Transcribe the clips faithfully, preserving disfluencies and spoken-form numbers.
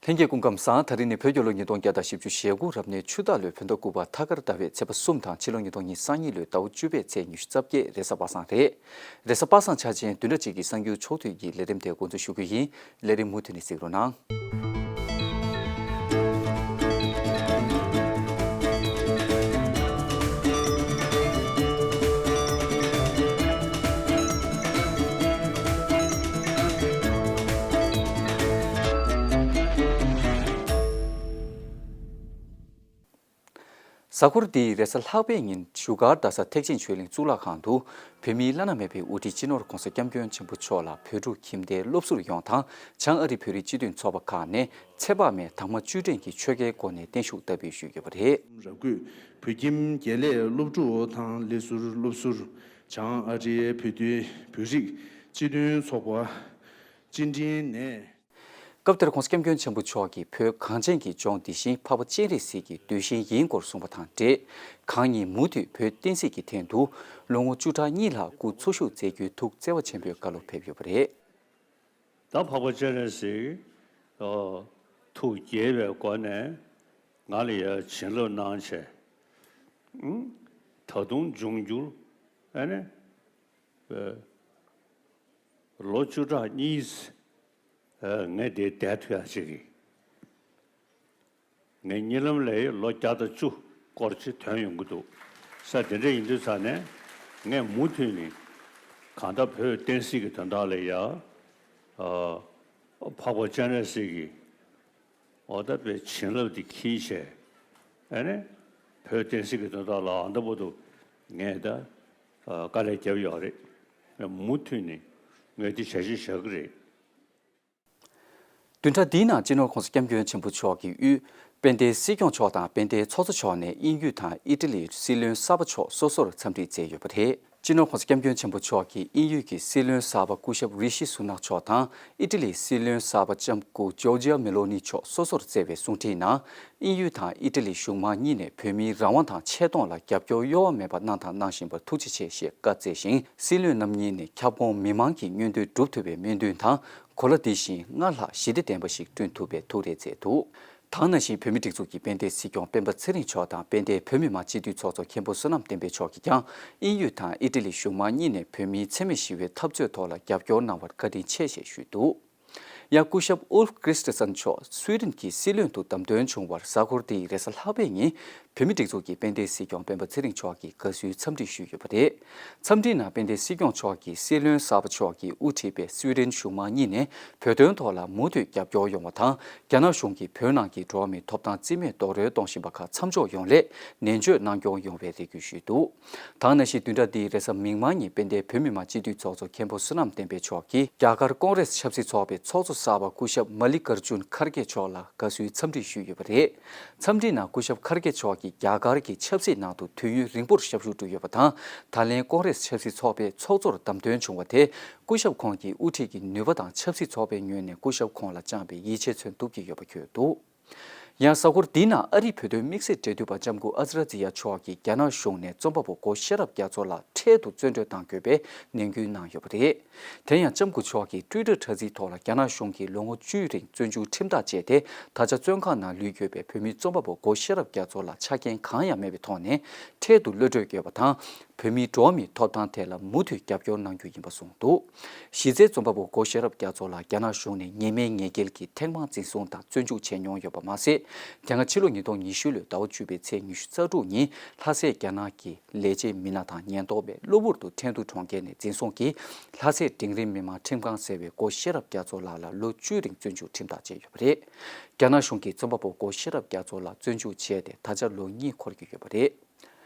ལྷན་རྒྱས་སྐུ་ཁམས་བཟང་། ད་རིང་ནི་བོད་རྒྱལ་ལོ་ཉིས་སྟོང་བརྒྱ་དང་བཞི་བཅུ་ཞེ་དགུ་རབ་གནས་ཆུ་སྟག་ལོའི་བོད་ཟླ་དགུ་པ་ཐ་སྐར་ཟླ་བའི་ཚེས་པ་གསུམ་དང་ཕྱི་ལོ་ཉིས་སྟོང་ཉི་ཤུ་རྩ་གཉིས་ལོའི་ཟླ་བ་བཅུ་པའི་ཚེས་ཉི་ཤུ་རྩ་བརྒྱད་རེས་གཟའ་པ་སངས་རེད། རེས་གཟའ་པ་སངས་འཆར་ཅན་བདུན་ཕྲག་གཅིག་གི་གསར་འགྱུར་ཕྱོགས་བསྡུས་ཀྱི་ལས་རིམ་དེ་འགོ་འཛུགས་ཞུ་རྒྱུ་ཡིན། ལས་རིམ་མུ་མཐུད་ནས་གཟིགས་རོགས་གནང་། གཟའ་འཁོར་འདིའི་རེས་གཟའ་ལྷག་པའི་ཉིན་བཞུགས་སྒར་རྡ་ས་ཐེག་ཆེན་ཆོས་གླིང་གཙུག་ལག་ཁང་དུ། བོད་མིའི་བླ་ན་མེད་པའི་དབུ་ཁྲིད་སྤྱི་ནོར་༸གོང་ས་༸སྐྱབས་མགོན་ཆེན་པོ་མཆོག་ལ་བོད་ཕྲུག་ཁྱིམ་སྡེའི་སློབ་ཟུར་ཡོངས་དང་། བྱང་ཨ་རིའི་བོད་རིགས་སྤྱི་མཐུན་ཚོགས་པ་ཁག་ནས་ཚེ་དཔག་མེད་དྭངས་མ་བཅུ་ཕྲེང་གི་ཆོས་སྐལ་སྒོ་ནས་བརྟན་བཞུགས་བསྟར་འབུལ་ཞུས་ཡོད་པ་རེད། རབ་རྒྱས་བོད་ཁྱིམ་དགེ་ལས་སློབ་ཕྲུག་དང་ལས་ཟུར་སློབ་ཟུར། བྱང་ཨ་རིའི་བོད་དོན་བོད་རིགས་སྤྱི་མཐུན་ཚོགས་པ་སྤྱི་མགྲིན་ནས། སྐབས་དེར་༸གོང་ས་༸སྐྱབས་མགོན་ཆེན་པོ་མཆོག་གིས་བོད་གངས་ཅན་གྱི་ལྗོངས་འདི་བཞིན་འཕགས་པ་སྤྱན་རས་གཟིགས་ཀྱི་གདུལ་ཞིང་ཡིན་སྐོར་གསུངས་པ་དང་འབྲེལ། གང་ཉིད་མུ་མཐུད་བོད་བསྟན་སྲིད་ཀྱི་དོན་དུ་ལོ་ངོ་བཅུ་ཕྲག་གཉིས་ལྷག་སྐུ་འཚོ་བཞུགས་མཛད་རྒྱུའི་ཐུགས་བརྩེ་བ་ཆེན་པོས་བཀའ་སློབ་ཕེབས་ཡོད་པ་རེད། ད་འཕགས་པ་སྤྱན་རས་གཟིགས་ཐུགས་དགྱེས་པའི་སྒོ་ནས་ང་ལ་ཡང་བྱིན་རླབས་གནང་བྱས། ད་དུང་འབྱུང་འགྱུར་ཨ་ནི། ལོ་བཅུ་ཕྲག་གཉིས་ངས་འདིར་བསྡད་ཐུབ་ཡག་ཅིག་གིས། ངའི་གཉིད་ལམ་ལ་ལོ་བརྒྱ་དང་བཅུ་སྐོར་ཅིག་ཐོན་ཡོང་གི་འདུག་ས། དེ་འདྲ་ཡིན་དུས་ཙང་ནས་ངས་མུ་མཐུད་ནས་གང་ལྟར་བོད་བསྟན་སྲིད་ཀྱི་དོན་དག་ལ་ཡ། འཕགས་པ་སྤྱན་རས་གཟིགས་ཀྱི་འོ་ད་པའི་བྱིན་རླབས་དེ་འཁྱེར་བྱས། ཨ་ནི་བོད་བསྟན་སྲིད་ཀྱི་དོན་དག་ལ་ཨ་འདྲ་པོ་འདུག་ངས་ད་དཀའ་ལས་བརྒྱབ་ཡོད་རེད། མུ་མཐུད་ནས་ངས་འདི་བྱ་ཞིང་བྱ་གི་རེད། བདུན་ཕྲག་འདིའི་ནང་སྤྱི་ནོར་༸གོང་ས་༸སྐྱབས་མགོན་ཆེན་པོ་མཆོག་གི་དབུས་དཔལ་ལྡན་སྲིད་སྐྱོང་མཆོག་དང་དཔལ་ལྡན་ཚོགས་གཙོ་མཆོག་ནས་དབྱིན་ཡུལ་དང་ཨི་ཊ་ལིའི་སྲིད་བློན་གསར་པ་མཆོག་སོ་སོར་འཚམས་འདྲི་མཛད་ཡོད་པ་རེད། སྤྱི་ནོར་༸གོང་ས་༸སྐྱབས་མགོན་ཆེན་པོ་མཆོག་གིས་དབྱིན་ཡུལ་གྱི་སྲིད་བློན་གསར་པ་སྐུ་ཞབས་རི་ཤི་སུ་ནག་མཆོག་དང་ཨི་ཊ་ལིའི་སྲིད་བློན་གསར་པ་ལྕམ་སྐུ་ཇོར་ཇི་ཡ་མེ་ལོ་ནི་མཆོག་སོ་སོར་བསྩལ་བའི་གསུང་འཕྲིན་ནང་། དབྱིན་ཡུལ་དང་ཨི་ཊ་ལིའི་གཞུང་མང་གཉིས་ནས་བོད་མིའི་རང་དབང་དང་ཆེ་མཐོང་ལ་རྒྱབ་སྐྱོར་གཡོ་བ་མེད་པ་གནང་དང་གནང་བཞིན་པར་ཐུགས་རྗེ་ཆེ་ཞེས་བཀའ་སྩལ་ཞིང་། སྲིད་བློན་རྣམ་གཉིས་ནས་ཁྱབ་ཁོངས་མི་མང་གི་མངོན་འདོད་འགྲུབ་ཐུབ་པའི་སྨོན་འདུན་དང་། གོ་ལ་འདི་བཞིན་སྔར་ལྷག་ཞི་བདེ་ལྡན་པ་ཞིག་བསྐྲུན་ཐུབ་པའི་ཐུགས་རེ་མཛད་འདུག་ད་ག་ནང་བཞིན་བོད་མིའི་སྒྲིག་འཛུགས་ཀྱི་དཔལ་ལྡན་སྲིད་སྐྱོང་སྤེན་པ་ཚེ་རིང་མཆོག་དང་དཔལ་ལྡན་བོད་མི་མང་སྤྱི་འཐུས་ཚོགས་གཙོ་མཁན་པོ་བསོད་ནམས་བསྟན་འཕེལ་མཆོག་གིས་ཀྱང་དབྱིན་ཡུལ་དང་ཨི་ཊ་ལི་གཞུང་མང་གཉིས་ནས་བོད་མིའི་འཚེ་མེད་ཞི་བའི་འཐབ་རྩོད་ཐོག་ལ་རྒྱབ་སྐྱོར་གནང་བར་བཀའ་དྲིན་ཆེ་ཞེས་ཞུས་འདུག་ཡང་སྐུ་ཞབས་ཨུལཕ་ཁྲིས་ཏི་སན་མཆོག་སུའེ་ཌེན་གྱི་སྲིད་བློན་དུ་བདམས་ཐོན་བྱུང་བར་གཟའ་འཁོར་འདིའི་རེས་གཟའ་ལྷག་པའི་ཉིན་བོད་མིའི་སྒྲིག་འཛུགས་ཀྱི་དཔལ་ལྡན་སྲིད་སྐྱོང་སྤེན་པ་ཚེ་རིང་མཆོག་གིས་དགའ་བསུའི་འཚམས་འདྲི་ཞུས་ཡོད་པ་རེད། འཚམས་འདྲིའི་ནང་དཔལ་ལྡན་སྲིད་སྐྱོང་མཆོག་གིས་སྲིད་བློན་གསར་པ་མཆོག་གིས་དབུ་ཁྲིད་པའི་སུའེ་ཌེན་གཞུང་མང་གཉིས་ནས་བོད་དོན་ཐོག་ལ་མུ་མཐུད་རྒྱབ་སྐྱོར་ཡོང་བ་དང་། རྒྱ་ནག་གཞུང་གིས་བོད་ནང་གི་འགྲོ་བ་མིའི་ཐོབ་ཐང་རྩིས་མེད་རྡོག་རོལ་གཏོང་བཞིན་པ་ཁག་མཚམས་འཇོག་ཡོང་སླད་ནན་བརྗོད་གནང་སྐྱོང་ཡོང་བའི་རེ་སྐུལ་ཞུས་འདུག་ད་ག་ནང་བཞིན་བདུན་ཕྲག་འདིའི་རེས་གཟའ་མིག་དམར་ཉིན་དཔལ་ལྡན་བོད་མི་མང་སྤྱི་འཐུས་ཚོགས་གཙོ་མཁན་པོ་བསོད་ནམས་བསྟན་འཕེལ་མཆོག་གིས་རྒྱ་གར་ཀོང་རེས་ཆབ་སྲིད་ཚོགས་པའི་ཚོགས་གཙོ་གསར་པ་སྐུ་ཞབས་མ་ལི་ཀར་ཇུན་ཁར་གེ་མཆོག་ལ་དགའ་བསུའི་འཚམས་འདྲི་ཞུས་ཡོད་པ་རེད། འཚམས་འདྲིའི་ནང་སྐུ་ཞབས་ཁར་གེ་མཆོག་གིས་རྒྱ་གར་གྱི་ཆབ་སྲིད་ནང་དུ་དུས་ཡུན་རིང་པོར་ཞབས་ཞུ་བསྒྲུབས་ཡོད་པ་དང་། ད་ལན་ཀོང་རེས་ཆབ་སྲིད་ཚོགས་པའི་ཚོགས་གཙོར་བདམས་ཐོན་བྱུང་བ་དེས་སྐུ་ཞབས་ཁོང་གི་དབུ་ཁྲིད་ཀྱི་ནུས་པ་དང་ཆབ་སྲིད་ཚོགས་པའི་ངོས་ནས་སྐུ་ཞབས་ཁོང་ལ་བཅངས་པའི་ཡིད་ཆེས་མཚོན་ཐུབ་ཀྱི་ཡོད་པ་འཁོད་འདུག་ཡང་གཟའ་འཁོར་འདིའི་ནང་ཨ་རིའི་བོད་དོན་དམིགས་བསལ་འབྲེལ་མཐུད་པ་ལྕམ་སྐུ་ཨ་ཛི་ར་ཛི་ཡ་མཆོག་གིས་རྒྱ་ནག་གཞུང་ནས་རྩོམ་པ་པོ་སྒོ་ཤེས་རབ་རྒྱ་མཚོ་ལགས་འཕྲལ་དུ་བཙོན་གྲོལ་གཏང་དགོས་པའི་ནན་སྐུལ་གནང་ཡོད་པ་རེད། དེ་ཡང་ལྕམ་སྐུ་མཆོག་གིས་ཊུའི་ཊར་དྲ་ཚིགས་ཐོག་ལ་རྒྱ་ནག་གཞུང་གིས་ལོ་ངོ་བཅུའི་རིང་བཙོན་འཇུག་ཁྲིམས་ཐག་བཅད་དེ། ད་ཆ་བཙོན་ཁང་ནང་ལུས་ཡོད་པའི་བོད་མི་རྩོམ་པ་པོ་སྒོ་ཤེས་རབ་རྒྱ་མཚོ་ལགས་ཆ་རྐྱེན་གང་ཡང་མེད་པའི་ཐོག་ནས་འཕྲལ་དུ་གློད་གྲོལ་དགོས་པ་དང་། བོད་མིའི་འགྲོ་བ་མིའི་ཐོབ་ཐང་ཐད་ལ་མུ་མཐུད་རྒྱབ་སྐྱོར་གནང་རྒྱུ་ཡིན་པ་གསུངས་འདུག་གཞི་རྩའི་རྩོམ་པ་པོ་སྒོ་ཤེས་རབ་རྒྱ་མཚོ་ལགས་རྒྱ་ནག་གཞུང་ནས་ཉེས་མེད་ཉེས་འགེལ་གྱིས་ཐེངས་མང་འཛིན་བཟུང་དང་བཙོན་འཇུག་བྱས་མྱོང་ཡོད་པ་མ་ཟད། དེ་སྔ་ཕྱི་ལོ་ཉིས་སྟོང་ཉི་ཤུ་ལོའི་ཟླ་བ་བཅུ་པའི་ཚེས་ཉི་ཤུ་རྩ་དྲུག་ཉིན་ལྷ་སའི་རྒྱ་ནག་གི་ལས་བྱེད་མི་སྣ་དང་ཉེན་རྟོག་པས་གློ་བུར་དུ་ཁྲེང་ཏུའུ་གྲོང་ཁྱེར་ནས་འཛིན་བཟུང་གིས་ལྷ་སའི་འབྲིང་རིམ་མི་དམངས་ཁྲིམས་ཁང་ཟེར་བའི་སྒོ་ཤེས་རབ་རྒྱ་མཚོ་ལགས་ལ་ལོ་བཅུའི་རིང་བཙོན་འཇུག་ཁྲིམས་ཐག་བཅད་ཡོད་པ་རེད། རྒྱ་ནག་གཞུང་གིས་རྩོམ་པ་པོ་སྒོ་ཤེས་རབ་རྒྱ་མཚོ་ལགས་བཙོན་འཇུག་བྱས་ཏེ་ད་ཆ་ལོ་གཉིས་འཁོར་གྱི་ཡོད་པ་རེད།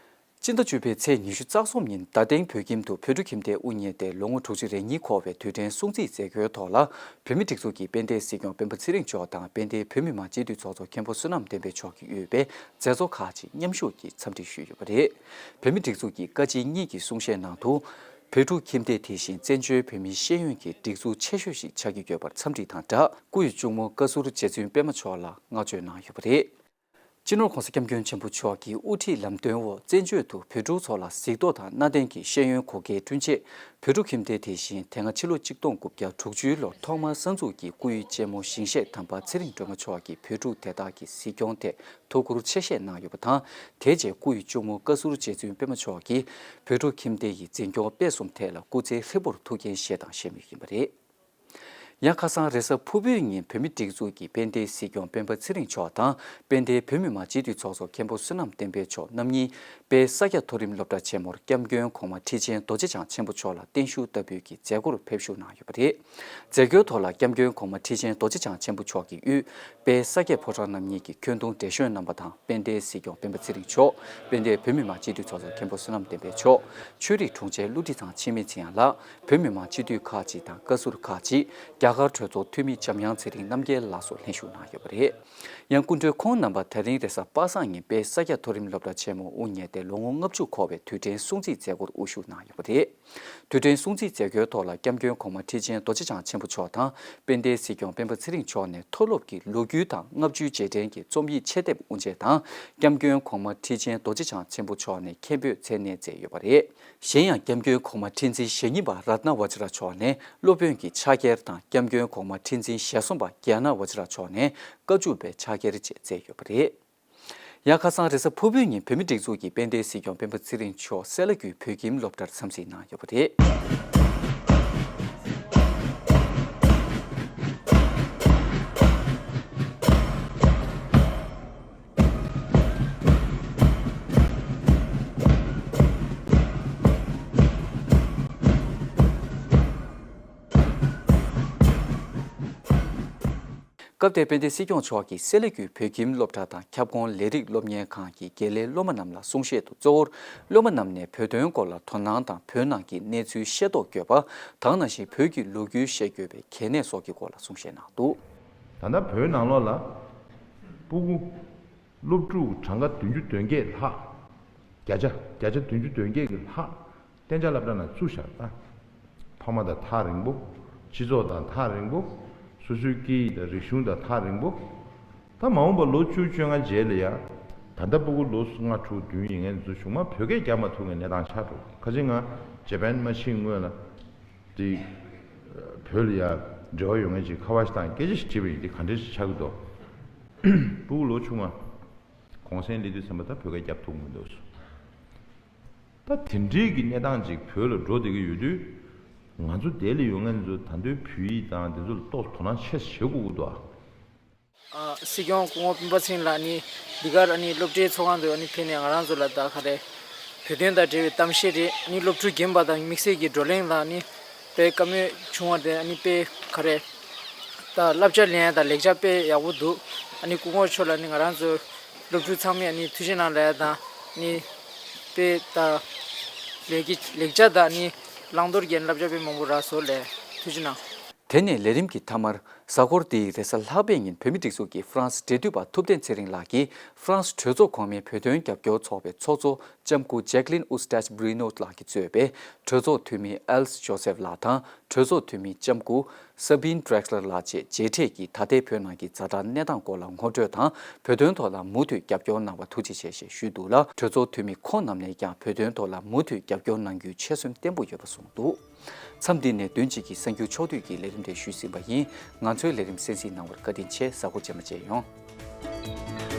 སྤྱི་ཟླ་བཅུ་པའི་ཚེས་ཉི་ཤུ་རྩ་གསུམ་ཉིན་རྡ་སྟེང་བོད་ཁྱིམ་དུ་བོད་ཕྲུག་ཁྱིམ་སྡེའི་དབུ་བརྙེས་ཏེ་ལོ་ངོ་དྲུག་ཅུ་རེ་གཉིས་འཁོར་བའི་དུས་དྲན་སྲུང་བརྩི་མཛད་སྒོའི་ཐོག་ལ། བོད་མིའི་སྒྲིག་འཛུགས་ཀྱི་དཔལ་ལྡན་སྲིད་སྐྱོང་སྤེན་པ་ཚེ་རིང་མཆོག་དང་དཔལ་ལྡན་བོད་མི་མང་སྤྱི་འཐུས་ཚོགས་གཙོ་མཁན་པོ་བསོད་ནམས་བསྟན་འཕེལ་མཆོག་གིས་དབུས་པའི་མཛད་གཙོ་ཁག་ཅིག་མཉམ་ཞུགས་ཀྱིས་འཚམས་འདྲི་ཞུས་ཡོད་པ་རེད། བོད་མིའི་སྒྲིག་འཛུགས་ཀྱི་བཀའ་སྤྱི་གཉིས་ཀྱི་གསུང་བཤད་ནང་དུ། བོད་ཕྲུག་ཁྱིམ་སྡེ་དེ་བཞིན་བཙན་བྱོལ་བོད་མིའི་ཤེས་ཡོན་གྱི་སྒྲིག་འཛུགས་ཆེ་ཤོས་ཤིག་ཆགས་ཀྱི་ཡོད་པར་འཚམས་འདྲི་དང་སྦྲགས། སྐུའི་གཅུང་མོ་བཀའ་ཟུར་རྗེ་བཙུན་པད་མ་མཆོག་ལ་བསྔགས་བརྗོད་གནང་ཡོད་པ་རེད། སྤྱི་ནོར་༸གོང་ས་༸སྐྱབས་མགོན་ཆེན་པོ་མཆོག་གི་དབུ་ཁྲིད་ལམ་སྟོན་འོག་བཙན་བྱོལ་དུ་བོད་ཕྲུག་ཚོ་ལ་གཟིགས་རྟོག་དང་གནའ་དེང་གི་ཤེས་ཡོན་གོ་སྐལ་བསྐྲུན་ཆེད། བོད་ཕྲུག་ཁྱིམ་སྡེ་དེ་བཞིན་དེ་སྔ་ཕྱི་ལོ་ཆིག་སྟོང་དགུ་བརྒྱ་དྲུག་ཅུའི་ལོར་ཐོག་མར་གསར་འཛུགས་ཀྱི་སྐུ་ཡི་གཅེན་མོ་ཞིང་གཤེགས་དམ་པ་ཚེ་རིང་སྒྲོལ་མ་མཆོག་གིས་བོད་ཕྲུག་དེ་དག་གི་གཟིགས་སྐྱོང་ཐད་ཐུགས་ཁུར་ཆེ་བཞེས་གནང་ཡོད་པ་དང་། དེ་རྗེས་སྐུ་ཡི་གཅུང་མོ་བཀའ་ཟུར་རྗེ་བཙུན་པད་མ་མཆོག་གིས་བོད་ཕྲུག་ཁྱིམ་སྡེ་ཡི་འཛིན་སྐྱོང་སྤེལ་གསུམ་ཐད་ལ་སྐུ་ཚེ་ཧྲིལ་པོར་ཐུགས་འགན་བཞེས་དང་བཞེས་མུས་ཡིན་པ་རེད། ཡང་ཁ་སང་རེས་གཟའ་ཕུར་བུའི་ཉིན་བོད་མིའི་སྒྲིག་འཛུགས་ཀྱི་དཔལ་ལྡན་སྲིད་སྐྱོང་སྤེན་པ་ཚེ་རིང་མཆོག་དང་། དཔལ་ལྡན་བོད་མི་མང་སྤྱི་འཐུས་ཚོགས་གཙོ་མཁན་པོ་བསོད་ནམས་བསྟན་འཕེལ་མཆོག་རྣམ་གཉིས་དཔལ་ས་སྐྱ་མཐོ་རིམ་སློབ་གྲྭ་ཆེན་མོར་སྐྱབས་མགོན་གོང་མ་ཁྲི་ཆེན་རྡོ་རྗེ་འཆང་ཆེན་པོ་མཆོག་ལ་བརྟན་བཞུགས་ལྟ་འབུལ་གྱི་མཛད་སྒོར་ཕེབས་ཞུགས་གནང་ཡོད་པ་རེད། མཛད་སྒོའི་ཐོག་ལ་སྐྱབས་མགོན་གོང་མ་ཁྲི་ཆེན་རྡོ་རྗེ་འཆང་ཆེན་པོ་མཆོག་གི་དབུས་དཔལ་ས་སྐྱ་ཕོ་བྲང་རྣམ་གཉིས་ཀྱི་ཁྱོན་བསྡོམས་བགྲེས་གཞོན་རྣམ་པ་དང་། དཔལ་ལྡན་སྲིད་སྐྱོང་སྤེན་པ་ཚེ་རིང་མཆོག་དཔལ་ལྡན་བོད་མི་མང་སྤྱི་འཐུས་ཚོགས་གཙོ་མཁན་པོ་བསོད་ནམས་བསྟན་འཕེལ་མཆོག་ཆོས་རིག་དྲུང་ཆེ་བློ་གྲོས་ཚང་འཆི་མེད་ཚེ་དབྱངས་ལགས། བོད་མི་མང་སྤྱི་འཐུས་ཁག་ཅིག་དང་བཀའ་ཟུར་ཁག་ཅིག་རྒྱ་གར་གྲོས་ཚོགས་འཐུས་མི་འཇམ་དབྱངས་ཚེ་རིང་རྣམ་རྒྱལ་ལགས་སོགས་ལྷན་ཞུགས་གནང་ཡོད་པ་རེད། ཡང་སྐུ་མགྲོན་ཁོང་རྣམ་པ་དེ་རིང་རེས་གཟའ་པ་སངས་ཉིན་དཔལ་ས་སྐྱ་མཐོ་རིམ་སློབ་གྲྭ་ཆེན་མོར་དབུ་བརྙེས་ཏེ་ལོ་ངོ་ལྔ་བཅུ་འཁོར་བའི་དུས་དྲན་སྲུང་བརྩི་མཛད་སྒོར་དབུ་བཞུགས་གནང་ཡོད་པ་རེད། དུས་དྲན་སྲུང་བརྩི་མཛད་སྒོའི་ཐོག་ལ་སྐྱབས་མགོན་གོང་མ་ཁྲི་ཆེན་རྡོ་རྗེ་འཆང་ཆེན་པོ་མཆོག་དང་། དཔལ་ལྡན་སྲིད་སྐྱོང་སྤེན་པ་ཚེ་རིང་མཆོག་ནས་མཐོ་སློབ་ཀྱི་ལོ་རྒྱུས་དང་ལྔ་བཅུའི་རྗེས་དྲན་གྱི་རྩོམ་ཡིག་ཆེད་དེབ་དབུ་འབྱེད་དང་། སྐྱབས་མགོན་གོང་མ་ཁྲི་ཆེན་རྡོ་རྗེ་འཆང་ཆེན་པོ་མཆོག་ནས་མཁན་པོས་མཚན་གནས་མཛད་ཡོད་པ་རེད། གཞན་ཡང་སྐྱབས་མགོན་གོང་མ་ཁྲི་འཛིན་ཞེ་གཉིས་པ་རཏྣ་བ་ཇི་ར་མཆོག་ནས་སློབ་དཔོན་གྱི་ཕྱག་འཁྱེར་དང་། སྐྱབས་མགོན་གོང་མ་ཁྲི་འཛིན་ཞེ་གསུམ་པ་རྒྱ་ནག་བ་ཇི་ར་མཆོག་ནས་བཀའ་བཅུ་པའི་ཕྱག་འཁྱེར་བཅས་མཛད་ཡོད་པ་རེད། ཡང་ཁ་སང་རེས་གཟའ་ཕུར་བུའི་ཉིན་བོད་མིའི་སྒྲིག་འཛུགས་ཀྱི་དཔལ་ལྡན་སྲིད་སྐྱོང་སྤེན་པ་ཚེ་རིང་མཆོག་སེ་ལ་ཀུའི་བོད་ཁྱིམ་སློབ་གྲྭར་འཚམས་གཟིགས་གནང་ཡོད་པ་རེད། སྐབས་དེར་དཔལ་ལྡན་སྲིད་སྐྱོང་མཆོག་གིས་སེ་ལ་ཀུའི་བོད་ཁྱིམ་སློབ་གྲྭ་དང་ཁྱབ་ཁོངས་ལས་རིགས་སློབ་གཉེར་ཁང་གི་དགེ་ལས་སློབ་མ་རྣམས་ལ་གསུང་བཤད་དུ། གཙོ་བོར་སློབ་མ་རྣམས་ནས་བོད་དོན་སྐོར་ལ་དོ་སྣང་དང་། བོད་ནང་གི་གནས་ཚུལ་ཤེས་རྟོགས་དགོས་པ། ད་ག་ནང་བཞིན་བོད་ཀྱི་ལོ་རྒྱུས་ཤེས་དགོས་པའི་གལ་གནད་སོགས་ཀྱི་སྐོར་ལ་གསུང་བཤད་གནང་འདུག། ད་ལྟ་བོད་ནང་ལོགས་ལ་སྤུ་གུ་སློབ་ཕྲུག་གྲངས་ཀ་བདུན་ཅུ་དོན་བརྒྱད་ལྷག་བརྒྱ་ཆ་བརྒྱ་ཆ་བདུན་ཅུ་དོན་བརྒྱད་ཀྱི་ལྷག་གཏན་འཇགས་སློབ་གྲྭ་ནང་བཙུགས་བཞག་ད། ཕ་མ་དང་ཐག་རིང་པོ། སྤྱི་ཚོགས་དང་ཐག་རིང་པོ། སོ་སོའི་སྐད་ཡིག་དང་རིག་གཞུང་དང་ཐག་རིང་པོ། ད་མ་འོངས་པ་ལོ་བཅུ་བཅོ་ལྔ་རྗེས་ལ་ཡ། ད་ལྟ་སྤུ་གུ་ལོ་ལྔ་དྲུག་བདུན་ཡིན་མཁན་ཚོ་གཞུག་མ་བོད་སྐད་རྒྱག་མ་ཐུབ་མཁན་གནས་སྟངས་ཆགས་འགྲོ། ཁ་ཅིག་ང་ཇེ་པན་མ་ཕྱིན་སྔོན་ལ། དེ་བོད་ལ་ཡ་འབྲེལ་བ་ཡོད་མཁན་ཅིག་ཁ་པར་ཞིག་བཏང་སྐད་ཆ་ཞིག་དྲིས་པ་ཡིན། དེ་ག་འདྲ་ཞིག་ཆགས་ཀྱི་འདུག། སྤུ་གུ་ལོ་ཆུང་བ། གུང་སེང་སླེབས་དུས་ཙམ་པ་ད་བོད་སྐད་རྒྱབ་ཐུབ་མི་འདུག། ད་དེ་འདྲའི་གི་གནས་སྟངས་ཅིག་བོད་ལ་འགྲོ་བསྡད་ཀྱི་ཡོད་དུས། ང་ཚོ་དེ་ལ་ཡོད་མཁན་ཚོ་ད་དུང་བོད་ཡིག་དང་དེ་ཚོ་ལ་ཏོག་ཙམ་དོ་སྣང་ཆེ་ཙམ་བྱེད་དགོས་ཀྱི་འདུག་ཨ། ཨ། སྲིད་སྐྱོང་སྐུ་ངོ་སྤེན་པ་ཚེ་རིང་ལགས་ནི་འདི་གར་ཨ་ནི་སློབ་གྲྭའི་ཚོགས་ཁང་དུ་ཨ་ནི་ཕེབས་ནས་ང་རང་ཚོ་ལ་ད་ག་རེ་བོད་དོན་དང་འབྲེལ་བའི་གཏམ་བཤད་རེད། ཨ་ནི་སློབ་ཕྲུག་རྒན་པ་དང་དམིགས་བསལ་གྱི་བགྲོ་གླེང་ལ་ཨ་ནི་དཔེ་བཀའ་མོལ་བྱུང་བ་དེ་ཨ་ནི་དཔེ་ག་རེ་ད་བསླབ་བྱ་ལེན་ཡ་དང་ལེགས་ཆ་དཔེ་ཡག་པོ་འདུག། ཨ་ནི་སྐུ་ངོ་མཆོག་ལ་ནི་ང་རང་ཚོ་སློབ་ཕྲུག་ཚང་མས་ཨ་ནི་ཐུགས་རྗེ་གནང་ལབ་ཡ་དང་ཨ་ནི་དཔེ་ད་ལེགས་ཀྱི་ལེགས་ཆ་དང་ཨ་ནི་བླང་དོར་གྱི་བསླབ་བྱ་དཔེ་མང་པོ་རག་སོང་ལགས། ཐུགས་རྗེ་གནང་། དེ་ནས་ལས་རིམ་གྱི་མཐའ་མར། གཟའ་འཁོར་འདིའི་རེས་གཟའ་ལྷག་པའི་ཉིན་བོད་མིའི་སྒྲིག་འཛུགས་ཀྱི་ཧྥ་རན་སི་འབྲེལ་མཐུད་པ་ཐུབ་བསྟན་ཚེ་རིང་ལགས་ཀྱིས་ཧྥ་རན་སི་གྲོས་ཚོགས་གོང་མའི་བོད་དོན་རྒྱབ་སྐྱོར་ཚོགས་པའི་ཚོགས་གཙོ་ལྕམ་སྐུ་ཇེག་ལིན་ཨུ་སི་ཏེཆ་བྷི་རི་ནོ་ལགས་ཀྱིས་གཙོས་པའི་གྲོས་ཚོགས་འཐུས་མི་ཨེལ་ཇོ་སེབ་ལགས་དང་། གྲོས་ཚོགས་འཐུས་མི་ལྕམ་སྐུ་ས་བིན་ཌྲེག་སི་ལར་ལགས་བཅས་མཇལ་འཕྲད་ཀྱིས་ད་ལྟའི་བོད་ནང་གི་ཛ་དྲག་གནས་སྟངས་སྐོར་ལ་ངོ་སྤྲོད་དང་། བོད་དོན་ཐོག་ལ་མུ་མཐུད་རྒྱབ་སྐྱོར་གནང་བར་ཐུགས་རྗེ་ཆེ་ཞེས་ཞུས་འདུག་ལ། གྲོས་ཚོགས་འཐུས་མི་ཁོང་རྣམས་ནས་ཀྱང་བོད་དོན་ཐོག་ལ་མུ་མཐུད་རྒྱབ་སྐྱོར་གནང་རྒྱུའི་ཆོད་སེམས་བརྟན་པོ་ཡོད་པ་གསུངས་འདུག། མཚམས་འདི་ནས་བདུན་གཅིག་གི་གསར་འགྱུར་ཕྱོགས་བསྡུས་ཀྱི་ལས་རིམ་དེ་ཞུས་ཟིན་པ་ཡིན། ང་ཚོའི་ལས་རིམ་གསན་གཟིགས་གནང་བར་བཀའ་དྲིན་ཆེ། གཟའ་འཁོར་རྗེས་མ་མཇལ་ཡོང་།